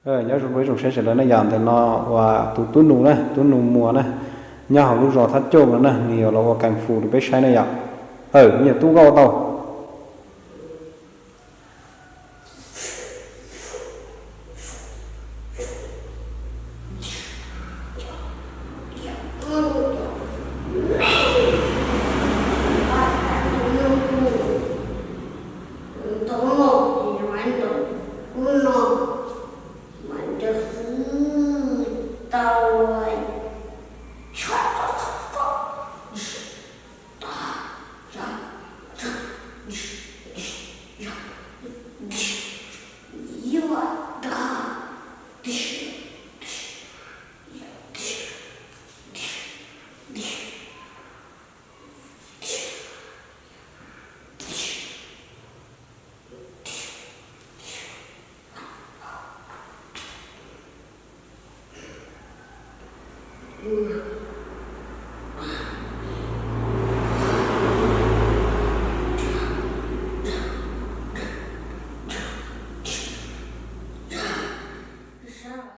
Nyob zoo ib tsoom saib sawv daws na yom, ntawm no uas tus tub nus na, tub nus Muas na, nyob hauv lub zos Thab Coj no na, nws yuav los ua kee fu rau peb saib na yom. Aw, nyiam tub nkauj tau.